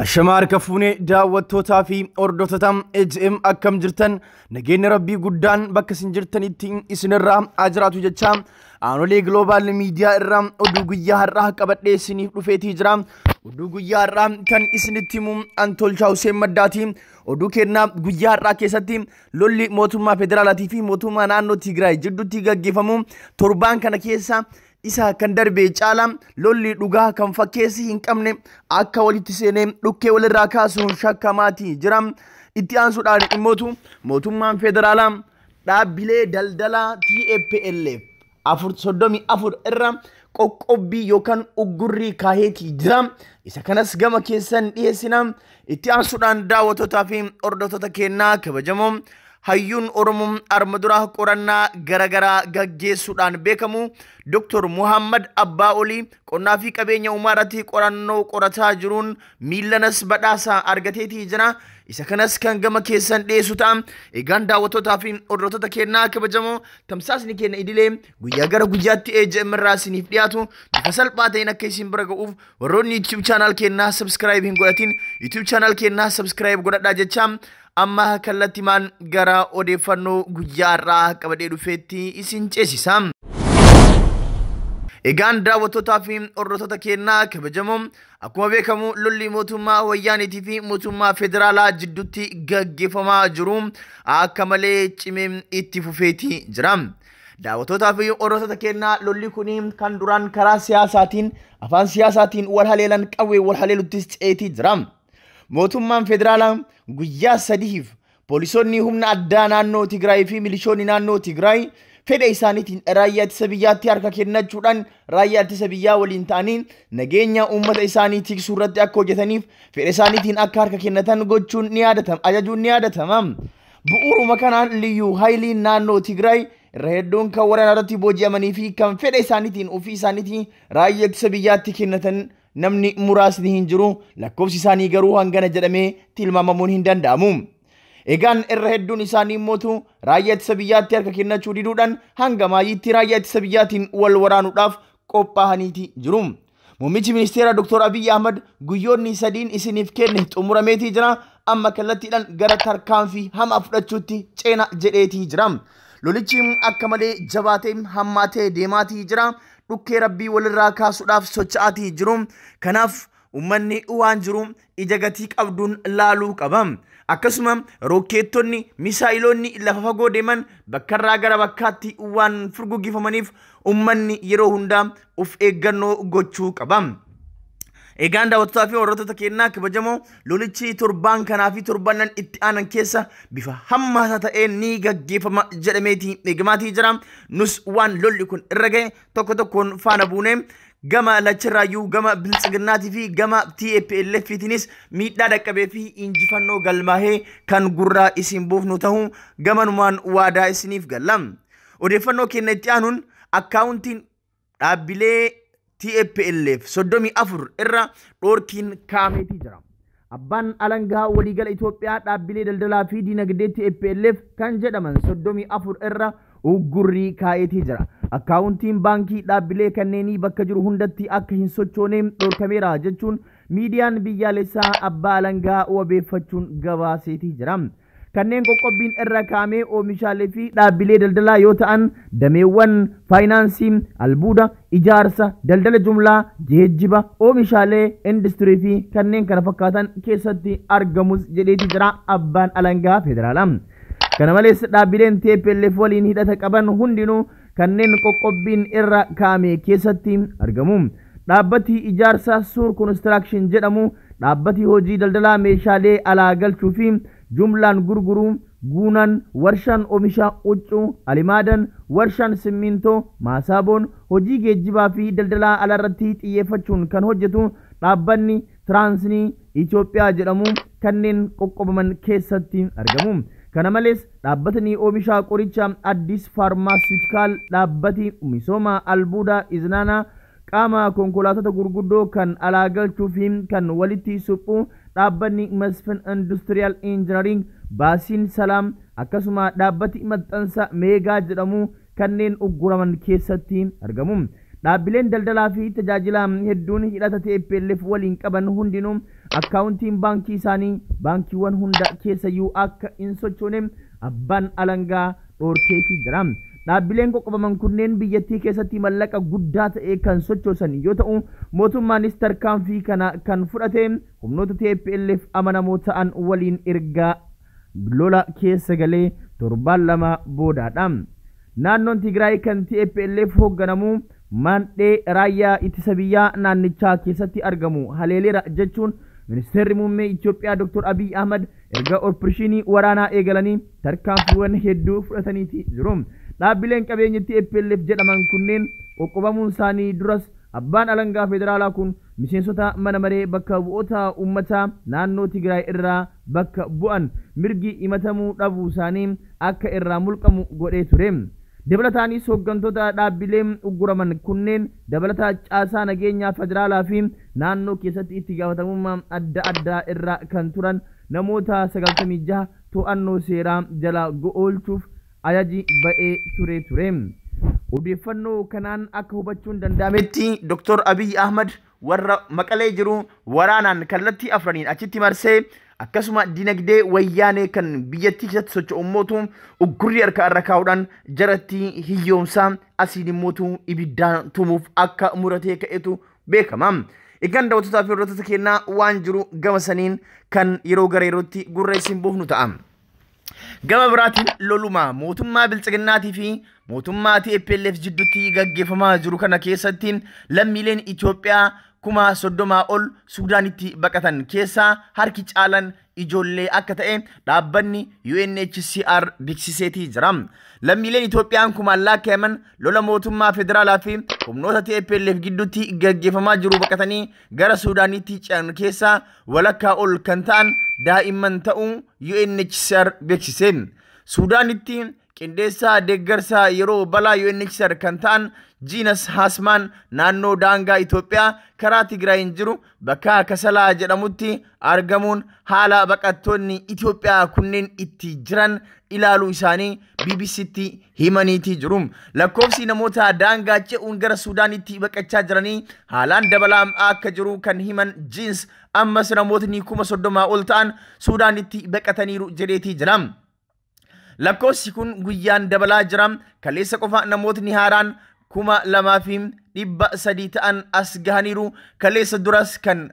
Ashamaa harka fuunee daawwattootaa fi hordoftoota AGM akkam jirtan, nageenya rabbii guddaan bakka isin jirtanitti isinirraa haa jiraatu jecha Aanolee Global Media irraa oduu guyyaa har'aa qabadhee isiniif dhufeetii jira. Oduu guyyaa har'aa kan isinitti himu Antolchaa Hussein Maddaati. Oduu kennaa guyyaa har'aa keessatti lolli mootummaa federaalaatii fi mootummaa naannoo Tigraay jidduutti gaggeeffamu torbaan kana keessa isa kan darbee caala lolli dhugaa kan fakkeessi hin qabne akka walitti seenee dhukkee walirraa kaasuun shakkamaatii jira. Itti aansuudhaan immootu mootummaan federaalaa dhaabbilee daldalaa TPLF 34 irra qoqqobbii yookaan uggurrii kaaheetii jira. Isa kanas gama keessan dhiyeessina. Itti aansuudhaan daawwattootaa fi hordoftoota kennaa kabajamoo, hayyuun Oromoo arma dura qorannaa garaagaraa gaggeessuudhaan beekamu Dr. Muhammad Abbaa Olii qonnaa fi qabeenya uumaa irratti qorannoo qorataa jiruun miillanas badhaasa argateetii jira. Isa kanas kan gama keessan dhiyeessu ta'a. Egaan daawwattootaa fi hordoftoota kennaa kabajamoo, tamsaasni keenya idilee guyyaa gara guyyaatti AGM irraa isiniif dhiyaatu bifa salphaa ta'een akka isin bira ga'uuf warroonni YouTube channel kennaa subscribe hin godhatin YouTube channel kennaa subscribe godhadhaa jecha amma kallattimaan gara odeeffannoo guyyaa har'aa qabadhee dhufeetti isin ceesisa. Egaan daawwattootaa fi hordoftoota kennaa kabajamoo, akkuma beekamu lolli mootummaa wayyaaniitii fi mootummaa federaalaa jidduutti gaggeeffamaa jiru akka malee cimee itti fufeetii jira. Daawwattootaa fi hordoftoota kennaa, lolli kun kan duraan karaa siyaasaatiin afaan siyaasaatiin wal haleelan qawwee wal haleeluttis ceetii jira. Mootummaan federaalaa guyyaa sadiif poolisoonni humna addaa naannoo Tigraay fi milishoonni naannoo Tigraay fedha isaaniitiin raayyaa ittisa biyyaatti harka kennachuudhaan raayyaa ittisa biyyaa waliin ta'anii nageenya uummata isaanii tiksuu irratti akka hojjetaniif fedha isaaniitiin akka harka kennatan gochuun ni yaadatama, ajajuun ni yaadatama. Bu'uuruma kanaan liyyuu haayiliin naannoo Tigraay irra hedduun kan waraana irratti booji'amanii fi kan fedha isaaniitiin ofii isaaniitiin raayyaa ittisa biyyaatti kennatan namni muraasni hin jiru, lakkoofsi isaanii garuu hangana jedhamee tilmaamamuun hin danda'amu. Egaan irra hedduun isaanii immootu raayyaa ittisa biyyaatti harka kennachuu diduudhaan hanga maayiitti raayyaa ittisa biyyaatiin wal waraanuudhaaf qophaa'aniiti jiru. Muummichi ministeera Dr. Abiy Ahmad guyyoonni sadiin isiniif kenne xumurameetii jira. Amma kallattiidhaan gara tarkaanfii hamaa fudhachuutti ceena jedheetii jira. Lolichi akka malee jabaatee hammaatee deemaatii jira. Dhukkee rabbii walirraa kaasuudhaaf socho'aatii jiru. Kanaaf uummanni waan jiru ija gatii qabduun laaluu qaba. Akkasuma rokkeettonni misaayiloonni lafa fagoo deeman bakkarraa gara bakkaatti waan furguggifamaniif uummanni yeroo hundaa of eeggannoo gochuu qaba. Egaan daawwattootaa fi hordoftoota kennaa kabajamoo, lolichi torbaan kanaa fi torbannan itti aanan keessa bifa hammaataa ta'een ni gaggeeffama jedhameeti eegamaatii jira. Nus waan lolli kun irra ga'e tokko tokkoon faana buunee gama lachirraayyuu gama biltsiginnaatii fi gama TPLF-tiinis miidhaa dhaqqabee fi injifannoo galmaahee kan gurraa isin buufnu ta'uu gamanumaan waadaa isiniif galla. Odeeffannoo keenya itti aanuun akkaawuntiin dhaabbilee TPLF 34 irra dhoorkiin kaa'ameetii jira. Abbaan alangaa waliigala Itoophiyaa dhaabbilee daldalaa fi dinagdee TPLF kan jedhaman 34 irra uggurrii kaa'eetii jira. Akkaawuntiin baankii dhaabbilee kanneenii bakka jiru hundatti akka hin sochoone dhorkameera jechuun miidiyaan biyyaalessaa abbaa alangaa wabeeffachuun gabaaseetii jira. Kanneen qoqqobbiin irra kaa'amee oomishaalee fi dhaabbilee daldalaa yoo ta'an dameewwan faayinaansii, albuuda, ijaarsa, daldala jumlaa, geejjiba, oomishaalee industirii fi kanneen kana fakkaatan keessatti argamus jedheeti jira abbaan alangaa federaalaa. Kana malees dhaabbileen TPLF waliin hidhata qaban hundinuu kanneen qoqqobbiin irra kaa'ame keessatti argamu. Dhaabbati ijaarsa Suur Construction jedhamu, dhaabbati hojii daldalaa meeshaalee alaa galchuu fi jumlaan gurguruu Guunan, warshaan oomisha huccuu Alimaadan, warshaan simmintoo Maasaaboon, hojii geejjibaa fi daldalaa alaarratti xiyyeeffachuun kan hojjetu dhaabbanni Tiraansnii Itoophiyaa jedhamu kanneen qoqqobaman keessatti argamu. Kana malees dhaabbatni oomisha qoricha Addis Faarmaasutikaal, dhaabbati misooma albuudaa Iznaanaa, qaama konkolaatota gurguddoo kan alaa galchuu fi kan walitti suphu dhaabbanni Masfin Industrial Engineering, Baasiin Salaam, akkasuma dhaabbati maxxansa Meegaa jedhamu kanneen ugguraman keessatti argamu. Dhaabbileen daldalaa fi tajaajila hedduun hidhata TPLF waliin qaban hundinuu akkaawuntiin baankii isaanii baankiiwwan hunda keessayyuu akka hin sochoone abbaan alangaa dhoorkeetii jira. Dhaabbileen qoqqobaman kunneen biyyattii keessatti mallaqa guddaa ta'e kan sochoosan yoo ta'u, mootummaanis tarkaanfii kana kan fudhate humnoota TPLF amanamoo ta'an waliin erga lola keessa galee torbaan 2 boodaadha. Naannoon Tigraay kan TPLF hoogganamu maandhee raayyaa ittisa biyyaa naannichaa keessatti argamu haleeleera jechuun ministeerri muummee Itoophiyaa Dr. Abiy Ahmad erga opereeshinii waraanaa eegalanii tarkaanfiiwwan hedduu fudhataniiti jiru. Dhaabbileen qabeenya TPLF jedhaman kunneen qoqqobamuun isaanii duras abbaan alangaa federaalaa kun miseensota mana maree bakka bu'oota uummataa naannoo Tigraay irraa bakka bu'an mirgi himatamuu dhabuu isaanii akka irraa mulqamu godhee ture. Dabalataanis hooggantoota dhaabbileen ugguraman kunneen dabalataa caasaa nageenyaa federaalaa fi naannoo keessatti itti gaafatamummaa adda addaa irra kan turan namoota 96 to'annoo seeraa jala oolchuuf ajaji ba'ee ture. Odeeffannoo kanaan akka hubachuun danda'ametti Dr. Abiy Ahmad warra Maqalee jiru waraanaan kallattii afraniin achitti marsee akkasuma dinagdee wayyaanee kan biyyattii keessatti socho'u mootu uggurri harka irra kaa'uudhaan jaratti hiyyoomsaa asiin immootu ibiddaan tumuuf akka muratee ka'etu beekama. Egaan daawwattootaa fi hordoftoota keenyaa waan jiru gama saniin kan yeroo gara yerootti gurra isin buufnu ta'a. Gama biraatiin loluma mootummaa biltsiginnaatii fi mootummaa TPLF jidduutti gaggeeffamaa jiru kana keessatti lammiileen Itoophiyaa 30,000 ol Suudaanitti baqatan keessaa harki caalan ijoollee akka ta'e dhaabbanni UNHCR beeksiseetii jira. Lammiileen Itoophiyaan kumaan lakkaa'aman lola mootummaa federaalaa fi humnoota TPLF gidduutti gaggeeffamaa jiru baqatanii gara Suudaanitti ce'an keessaa walakkaa ol kan ta'an daa'imman ta'uu UNHCR beeksise. Suudaanitti qindeessaa deeggarsaa yeroo balaa UNHCR kan ta'an Jiinas Haasmaan naannoo daangaa Itoophiyaa karaa Tigraayin jiru bakka Kasalaa jedhamutti argamuun haala baqattoonni Itoophiyaa kunneen itti jiran ilaaluu isaanii BBCtti himaniitii jiru. Lakkoofsi namoota daangaa ce'uun gara Suudaanitti baqachaa jiranii haalaan dabalaa akka jiru kan himan Jiins ammas namootni 30,000 ol ta'an Suudaanitti baqataniiru jedheetii jira. Lakkoofsi kun guyyaan dabalaa jira. Kaleessa qofa namootni haaraan 2,300 ta'an as gahaniiru. Kaleessa duras kan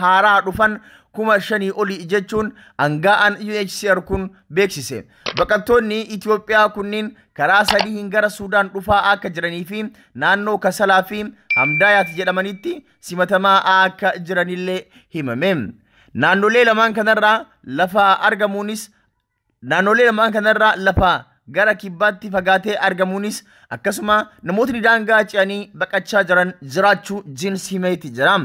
haaraa dhufan 5,000 oli jechuun hangaa'aan UNHCR kun beeksise. Baqattoonni Itoophiyaa kunneen karaa sadiin gara Suudaan dhufaa akka jiranii fi naannoo Kasalaa fi Hamdaayaat jedhamanitti simatamaa akka jiranillee himame. Naannolee lamaan kanarraa lafa argamuunis naannolee lamaan kanarraa lafa gara kibbaatti fagaatee argamuunis akkasuma namootni daangaa ce'anii baqachaa jiran jiraachuu Jiins himeeti jira.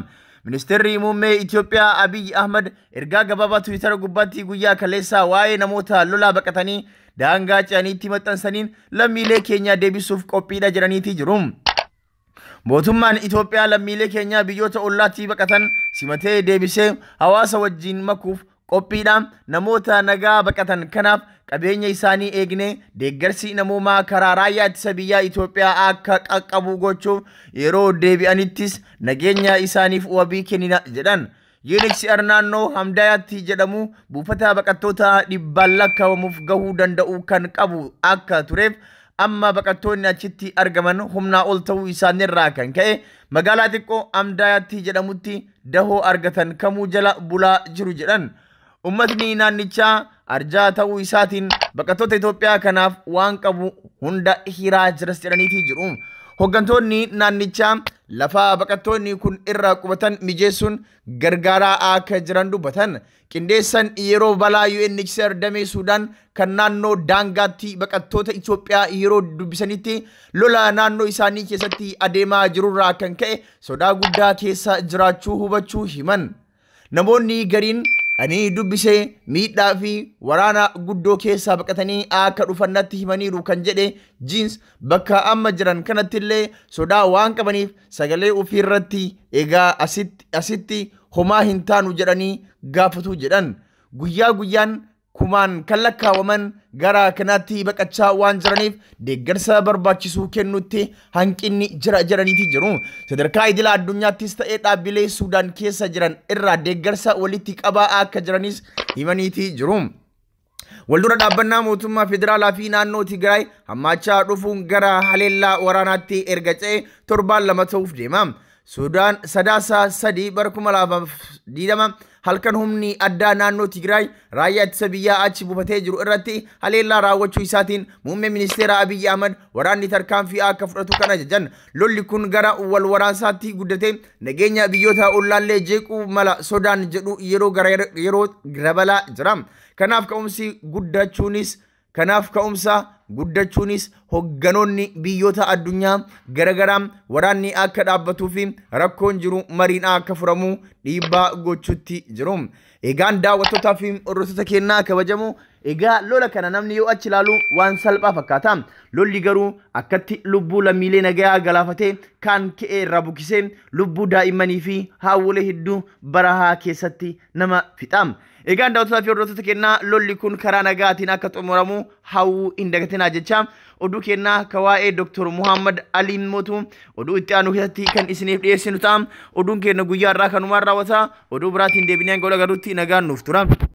Ministeerri muummee Itoophiyaa Abiy Ahmad ergaa gabaabaa Tiwiitara gubbaatti guyyaa kaleessaa waa'ee namoota lolaa baqatanii daangaa ce'aniitti maxxansaniin lammiilee keenya deebisuuf qophiidha jedhaniitii jiru. Mootummaan Itoophiyaa lammiilee keenya biyyoota ollaatti baqatan simatee deebisee hawaasa wajjin makuuf qophiidha. Namoota nagaa baqatan kanaaf qabeenya isaanii eegnee deeggarsi namoomaa karaa raayyaa ittisa biyyaa Itoophiyaa akka qaqqabu gochuuf yeroo deebi'anittis nageenya isaaniif wabii kennina jedhan. UNHCR naannoo Hamdaayaatti jedhamu buufata baqattoota dhibbaan lakkaa'amuuf gahuu danda'u kan qabu akka tureef amma baqattoonni achitti argaman humnaa ol ta'uu isaaniirraa kan ka'e magaalaa xiqqoo Hamdaayaatti jedhamutti dahoo argatan kamuu jala bulaa jiru jedhan. Uummatni naannichaa arjaa ta'uu isaatiin baqattoota Itoophiyaa kanaaf waan qabu hunda hiraa jiras jedhaniitii jiru. Hooggantoonni naannichaa lafa baqattoonni kun irra qubatan mijeessuun gargaaraa akka jiran dubbatan. Qindeessan yeroo balaa UNHCR damee Suudaan kan naannoo daangaatti baqattoota Itoophiyaa yeroo dubbisanitti lola naannoo isaanii keessatti adeemaa jirurraa kan ka'e sodaa guddaa keessa jiraachuu hubachuu himan. Namoonni gariin ani dubbisee miidhaa fi waraana guddoo keessaa baqatanii akka dhufan natti himaniiru kan jedhe Jiins bakka amma jiran kanatti illee sodaa waan qabaniif sagalee ofiirratti egaa asitti homaa hin taanu jedhanii gaafatu jedhan. Guyyaa guyyaan kumaan kan lakkaawaman gara kanaatti baqachaa waan jiraniif deeggarsa barbaachisu kennutti hanqinni jira jedhaniiti jiru. Sadarkaa idila addunyaattis ta'ee dhaabbilee Suudaan keessa jiran irraa deeggarsa walitti qabaa akka jiranis himaniiti jiru. Waldura dhaabbannaa mootummaa federaalaa fi naannoo Tigraay hammaachaa dhufuun gara haleellaa waraanaatti erga ce'e torbaan 2 ta'uuf deema. Suudaan Sadaasa 3 bara 2020 halkan humni addaa naannoo Tigraay raayyaa ittisa biyyaa achi buufatee jiru irratti haleellaa raawwachuu isaatiin muummee ministeera Abiyyi Ahmad waraanni tarkaanfii akka fudhatu kan ajajan. Lolli kun gara wal waraansaatti guddatee nageenya biyyoota ollaallee jeequu mala sodaan jedhu yeroo gara yeroo dabalaa jira. Kanaaf ka'umsa guddachuunis hogganoonni biyyoota addunyaa garagaraa waraanni akka dhaabbatuu fi rakkoon jiru mariin akka furamu dhiibbaa gochuutti jiru. Egaan daawwattootaa fi hordoftoota keenyaa kabajamoo, egaa lola kana namni yoo achi ilaalu waan salphaa fakkaata. Lolli garuu akkatti lubbuu lammiilee nagayaa galaafatee, kaan ka'ee irraa bukkisee, lubbuu daa'immanii fi haawwolee hedduu barahaa keessatti nama fixa. Egaan daawwattootaa fi hordoftoota keenyaa, lolli kun karaa nagaatiin akka xumuramu hawwuu hin dagatinaa jecha, oduu keenyaa ka waa'ee Dr. Muhammad Ali Mootuu oduu itti aanu keessatti kan isiniif dhiyeessinu ta'a. Oduun keenya guyyaa irraa kanumaan raawwata. Oduu biraatiin deebinee hanga wal agarruutti nagaan nuuf tura.